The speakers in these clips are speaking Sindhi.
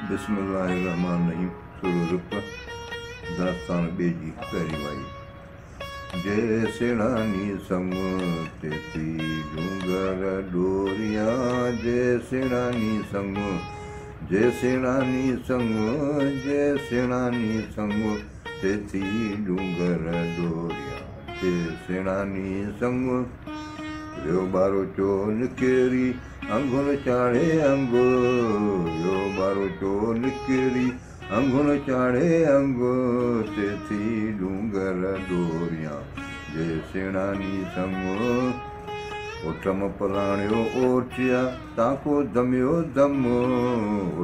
بسم الله الرحمٰن الرحيم سورة رپ، داستان ٻئي جي پهرين وائي. جي سيڻاني سڱ تيتي ڏونگر ڏوريان، جي سيڻاني سڱ، جي سيڻاني سڱ، جي سيڻاني سڱ تيتي ڏونگر ڏوريان، جي سيڻاني سڱ. ويو ٻاروچو نڪري انگهن چاڙهي انگ، ويو ٻاروچو نڪري انگهن چاڙهي انگ، تي ٿي ڏونگر ڏوريان، جي سيڻاني سڱ. اٺم پلاڻيو اوٺيا، تان ڪو دميو دم،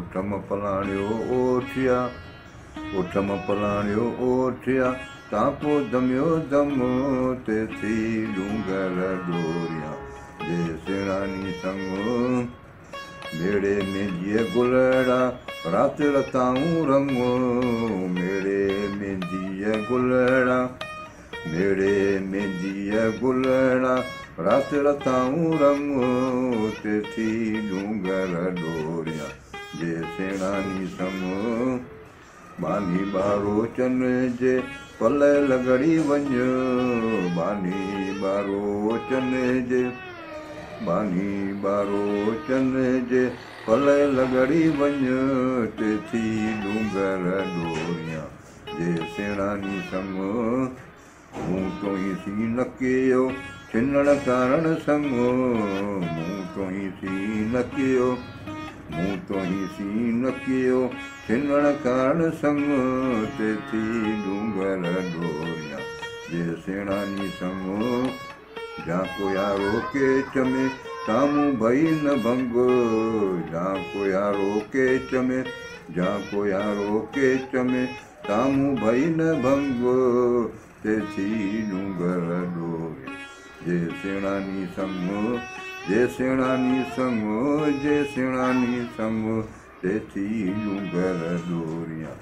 اٺم پلاڻيو اوٺيا، اٺم پلاڻيو اوٺيا، تان ڪو دميو دم، تي ٿي ڏونگر ڏوريان، جي سيڻاني سڱ. ميڙي مينديء گلڙا، رات رتائون رڱ، ميڙي مينديء گلڙا، ميڙي مينديء گلڙا، رات رتائون رڱ، تي ٿي ڏونگر ڏوريان، جي سيڻاني سڱ. ٻانهي ٻاروچن جي پلئه لڳڙي وڃ، ٻانهي ٻاروچن جي، ٻانهي ٻاروچن جي پلئه لڳڙي وڃ، تي ٿي ڏونگر ڏوريان، جي سيڻاني سڱ. مون توهين سين نه ڪيو ڇنڻ ڪارڻ سڱ، مون توهين سين نه ڪيو، مون توهين سين نه ڪيو ڇنڻ ڪارڻ سڱ، تي ٿي ڏونگر ڏوريان، جي سيڻاني سڱ. جان ڪو يارو ڪيچ ۾، تان مون ڀئي نه ڀنگ، جان ڪو يارو ڪيچ ۾، جان ڪو يارو ڪيچ ۾، تان مون ڀئي نه ڀنگ، تي ٿي ڏونگر ڏوريان، جي سيڻاني سڱ، جي سيڻاني سڱ، جي سيڻاني سڱ، تي ٿي ڏونگر ڏوريان،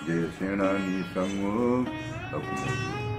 جي سيڻاني سڱ. حڪم.